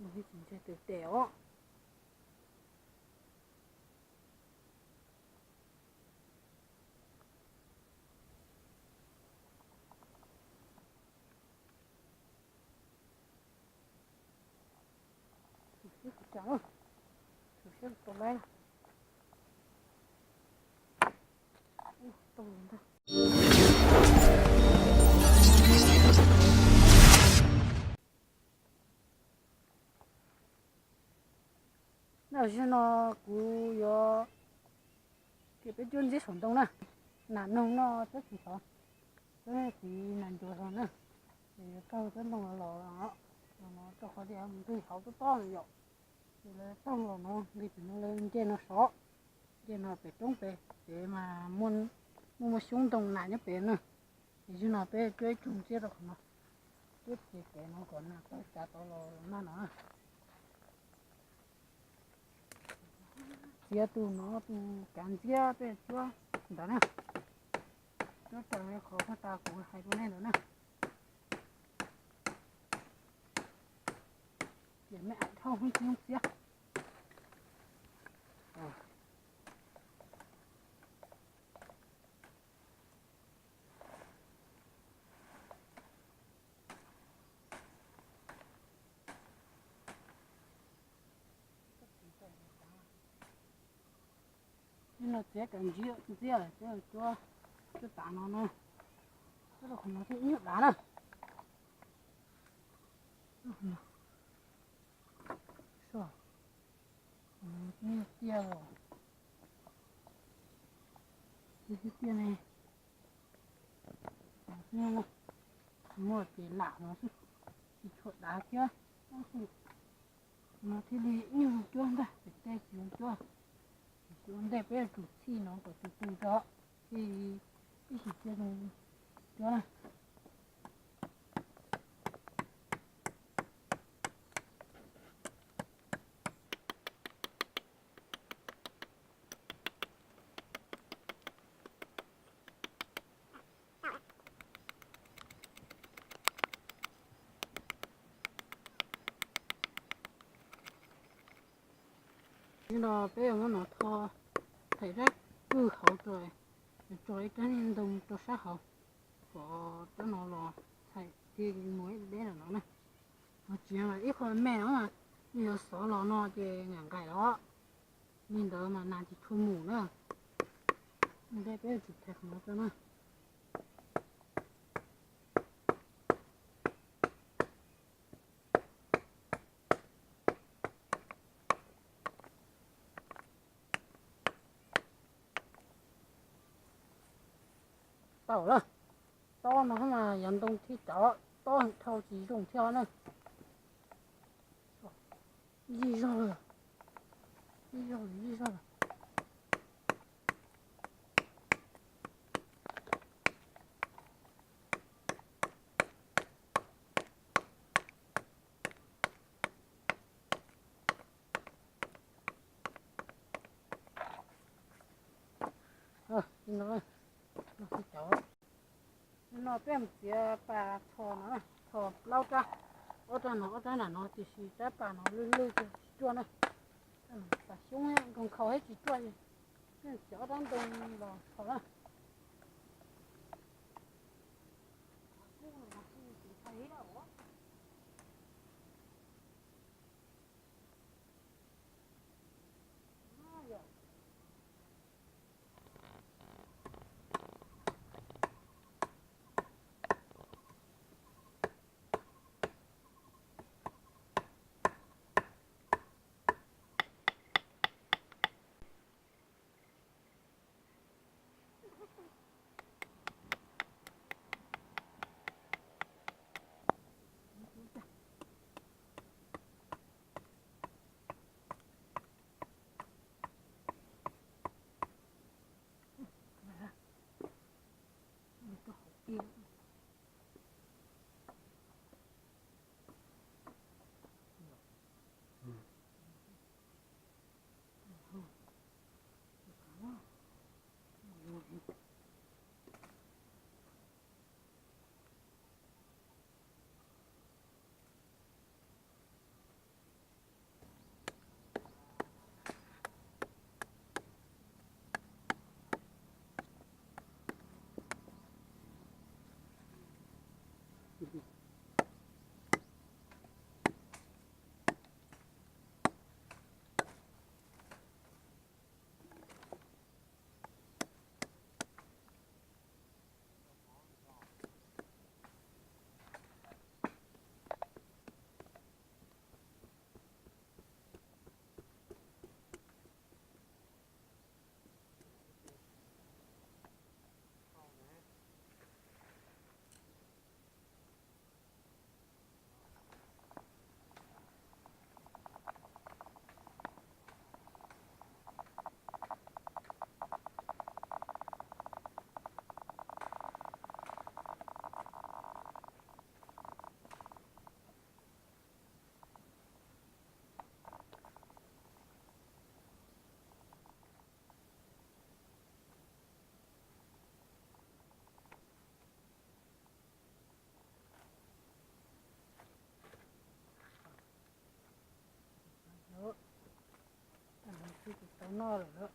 Nws tsis ntse tes os. Tus siab tsis tau, tus siab tsis tau lawm. Ub, tau lawm ntag. Nyob zoo no kuv yuav cia peb cuab ntxiab saum ntoo na. Nas noog no txhob tsis xov, txhob txiv nas ncuav xov na. Ces yuav taug tsob ntoo los los no, los no rau qhov tias mus ntug hauv tob tob no yom. Ces lawv taug los no, nqis pem no lawv nce no sov, nce no pem roob pem, pem mas muaj muaj xyoob ntoo nas nyob pem na. Ces zaum no peb cuab ib tug ntxiab rau qhov no, cuab ces pem no kom nas tawm tsav tau los noj no. Txiav tus no tus kav ntxiab peb cuab ntawd na. Cuab raws li qhov puag ta kuv hais rau nej ntawd na. Ces me aim dhau hwj tsis yooj txiav. Ib no txiav kav ntxiab, ntxiab, cuab, cuab tav no na. Cuab rau qhov no thiaj nyuaj dav na. Nyuaj tiag los, tiag tiag ne. Muaj ces lam no xwb, tsis tshua dav thiab. No thiaj li nyuaj cuab ntag, pem tej tsis zoo cuab. Ua ntej peb yuav tsum txhij no kom tus tus tso, thiaj ib sim cia cuab na. Nim no peb yuav muab no tho, thaim rab kwj hauv rau, tso ib rab niag ntoo rau sab hauv, kom rab no los thaim thiaj mus ib deb no na. Ho tsis yog ib qho me no, yog xov los no ces nqaim nqaim los, li ntawd mas nas tsis tshua mus na. Ua ntej peb yuav tsum thaim qhov no rau na. Tau lawm, tob no mas yog ntoo thiab cov tob heev dhau tsis zoo thiab na. Zij zog lawm, zij zog lawm, zij zog lawm. No peb mus txiav pas tho no, tho plaub rab, ob rab no ob rab nram no, tiam sis rab pas no lwj lwj ces tsis ruaj na. Pas xyoob nkaus khaus thiab tsis ruaj, peb mus txiav ob rab ntoo los tho na. Noj lawm.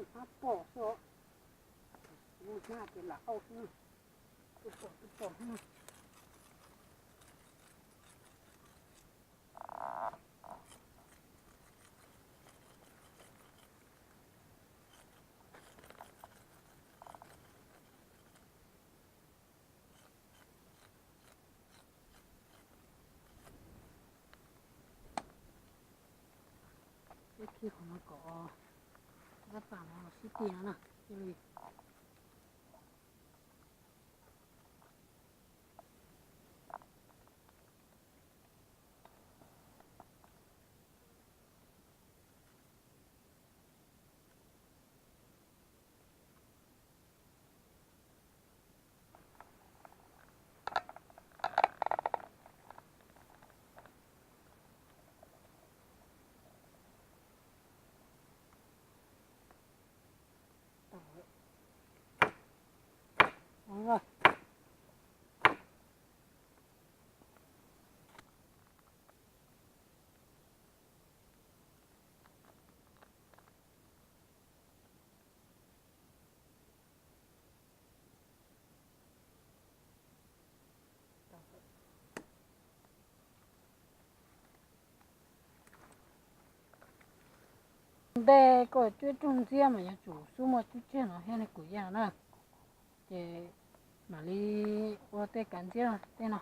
Tus hmab pom xwb os. Tus hmab ces lam auj xwb. Tuaj pom tuaj pom xwb. Peb khi qhov no kom dab pas no los sib ti no na, cia li. Ntej koj cuab rooj ntxiab mas yuav tsum xub muaj cub tseg no thiab ne kuv yaj na. Ces mam li ua tej kav ntxiab tej no.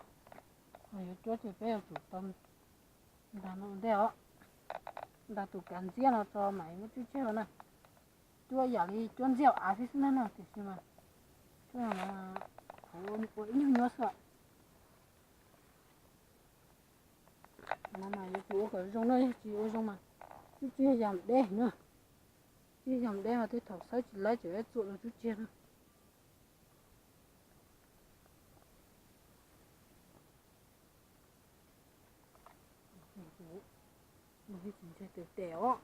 Yuav cuab ces peb yuav tsum tau ntas no ua ntej os. Ntas tus kav ntxiab no tso mam li muab cub tseg no na. Cuab yam li cuab ntxiab av xwb xwb na no tiam sis mas cuab no ua ib nyuag nyuab xwb. No mas yuav tsum ua kom zoo na, yog tsis ua zoo mas cub tseg yam deb na. Cub tseg yam deb mas tej thaum xawb tsis laib tseem txuam los cub tseg na. Tes tes os.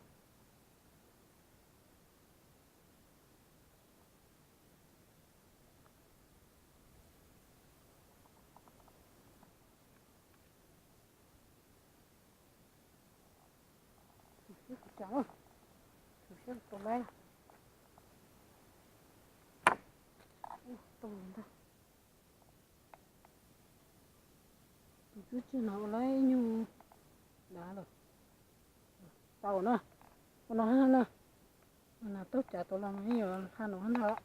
Tus siab tsis tsaus, tus siab tsis tau laib. Ub, tau ntag. Tus cub tseg no ua laib nyuag dav lawm. Tau na, ua no na. Nas taug cav tuaj los mas yeej yuav hla no ntag.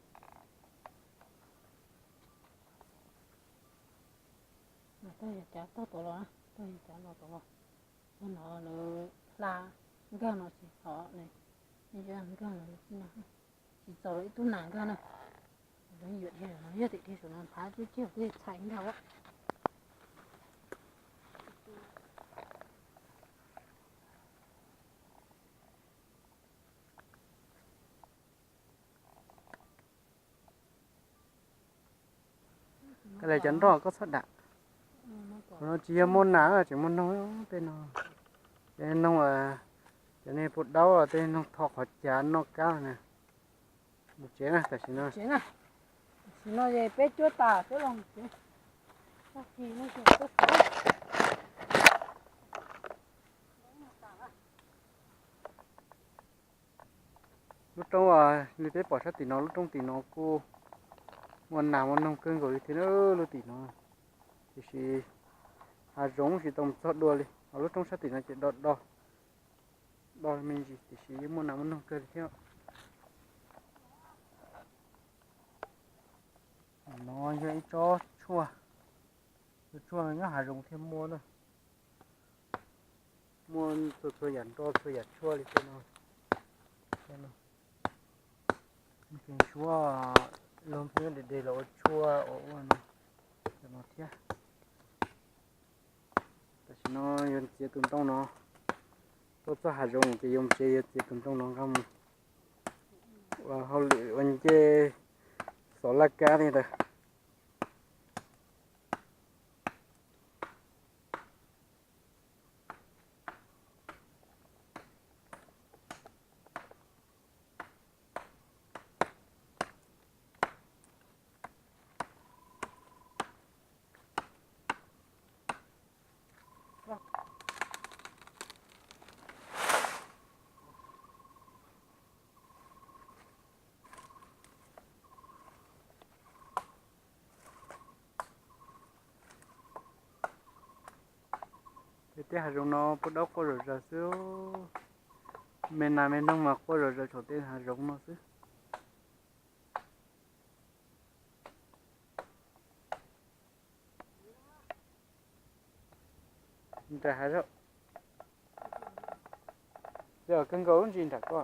Nas taug yog cav taug tuaj los, taug yog cav los tuaj los. Yog no lawv hla nkag no tsis txaus ne, nkag no tsis txaus ib tug nas nkag na. Lawv yuav dhia no yog tim dhia saum no nphav tib ceg tej txhais nkag. Koj li cov nroj koj txhob dam. Qhov no tsis yog muaj nas, tseem muaj noog tej no. Tej noog, cov nej puas daub tej noog tho qhov cav noj kab na. Mus tsev na tam sim no. Tam sim no es peb cuab tas peb los mus tsev. Tag kis no ces tuaj tsev. Lub roob li peb pom sab tim no, lub roob tim no kuj muaj nas muaj noog kawg nkaus li thiab lub tim no. Tiam sis hav zoov tsis tau mus txog dua li, ho lub roob sab tim no ces do do, do me ntsis tiam sis yeej muaj nas muaj noog kawg li thiab. No yog ib tsob tshuaj, tsob tshuaj nyob hav zoov thiaj muaj na. Muaj txhua txhua yam nroj txhua yam tshuaj li tej no. Suav luag pheej de de los ua tshuaj ua ua no, no thiab. Tam sim no yuav txiav tus ntoo no, tuaj txog hav zoov ces yuav mus tsev, yuav txiav tus ntoo no nqa mus ua hauj lwm ua ncej xov laj kab li ntawd. Tej hav zoov no puab daub quaj zom zaws xwb. Me nas me noog mas quaj zom zaws saum tej hav zoov no xwb. Nram hav zoov, kawg nkaus lub ntsis nram ko.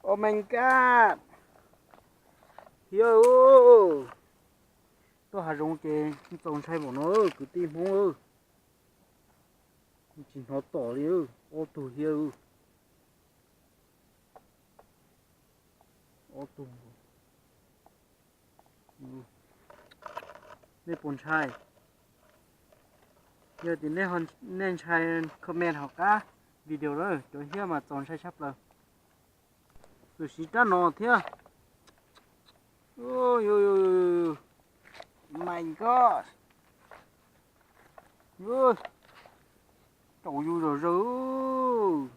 Oh my God, hiab, tuaj hav zoov ces txaus ntshai npaum no kwv tij Hmoob, tsis hnov tom li, ob tug hiab, ob tug. Nej puas ntshai? Yog tias nej ntshai comment hauv qab video na, cov hiab mas txaus ntshai tshaj plaws. Tus siv rab no thiab. My God, raum yus zom zaws,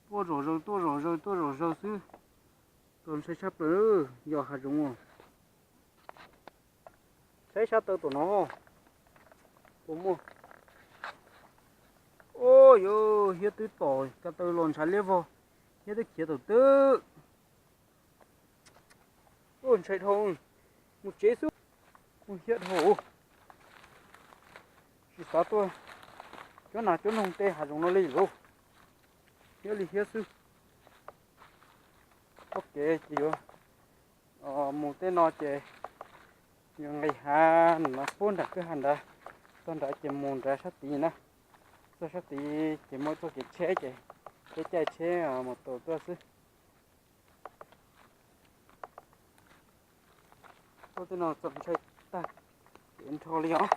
tuaj zom zaws, tuaj zom zaws, tuaj zom zaws xwb. Txaus ntshai tshaj plaws, yog hav zoov. Saib sab taw tom no puas muaj. Ua yog hiab twb tom ko taw los ntshav liab vog, hiab twb khiav tawm twb. Ua ntshai dhau, mus tsev xwb, mus hiab dhau. Tsis xav tuaj cuab nas cuab noog tej hav zoov no li lauj, hiab li hiab xwb. Txoj kev ces yuav mus tej no ces yuav nqis hav no puag nram kwj ha nrad, txog nrad ces mus nrad sab tid na. Txog sab tid ces muaj txoj kev tsheb ces peb caij tsheb mus tau tuaj xwb. Tuaj tej no txaus ntshai tag kev nrho li os.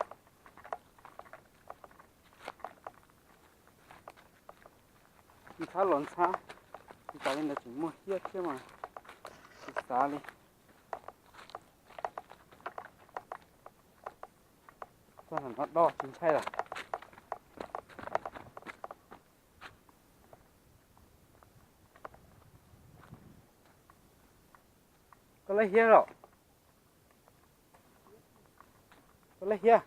Ntxhab los ntxhab, tas li ntawd tseem muaj hiab thiab mas tsis xav li. Txog no do tsis ntshai lawm. Lej hiab los? Koj lej hiab?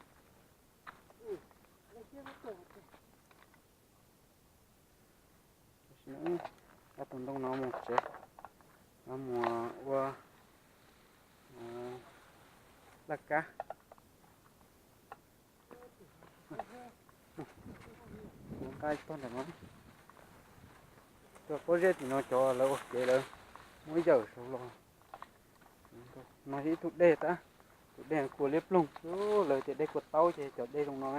Tab tus ntoo no mus tsev, no mus ua laj kab. Nqa tog ntawm no, cov pob zeb tim no cov lawv ua kev lawv muab yawm saud los. No yog ib tug dej tab, tus dej kua liab ploog, lawv tias dej kua taub ces cov dej zoo no,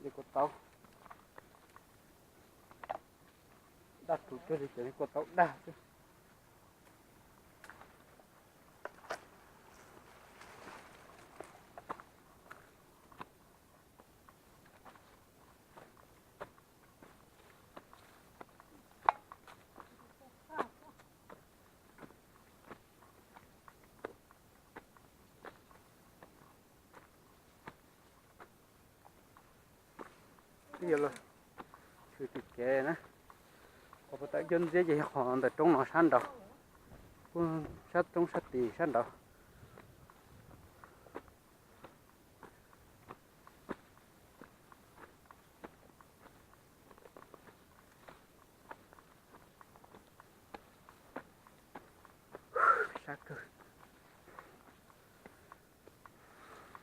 dej kua taub. Daj tus cuag li cov kua taub daj xwb. Twb yuav los tshwm tim kev na. Qhov puag ta cov ntxiab ces yog qhov ntawm roob no sab nraud, puag sab roob sab tim sab nraud.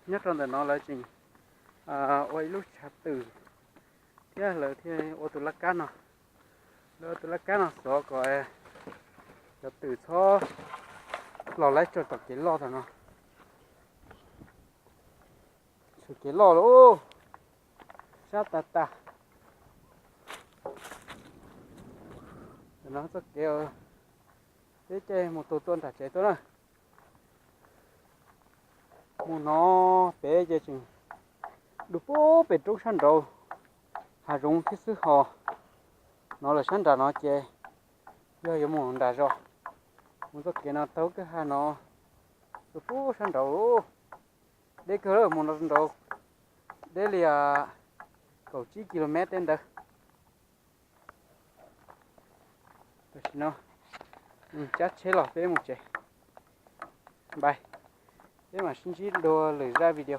Nyob rau ntawm no lawv tseem ua ib lub tshav twm thiab lawv thiaj ua tus laj kab no. Lawv ua tus laj kab no xov kom cov twm txhob los laib tso tom kev loj tom no. Txhua kev loj lawm, sab tas tas. Tam no txoj kev peb caij mus tus tuaj nram tsev tuaj na. Mus no pem ces tseem dua puag pem roob sab nraud hav zoov thiab xwb ho. No lawm sab nram no ces yog yuav mus nram zos, mus txoj kev no taug kwj ha no rau puag sab nraud. Deb kawg mus no nraud, deb li kaum tsib ki lo mev tej ntawd. Tam sim no cab tsheb los peb mus tsev. Npais, peb mam sib ntsib dua lwm zaj video.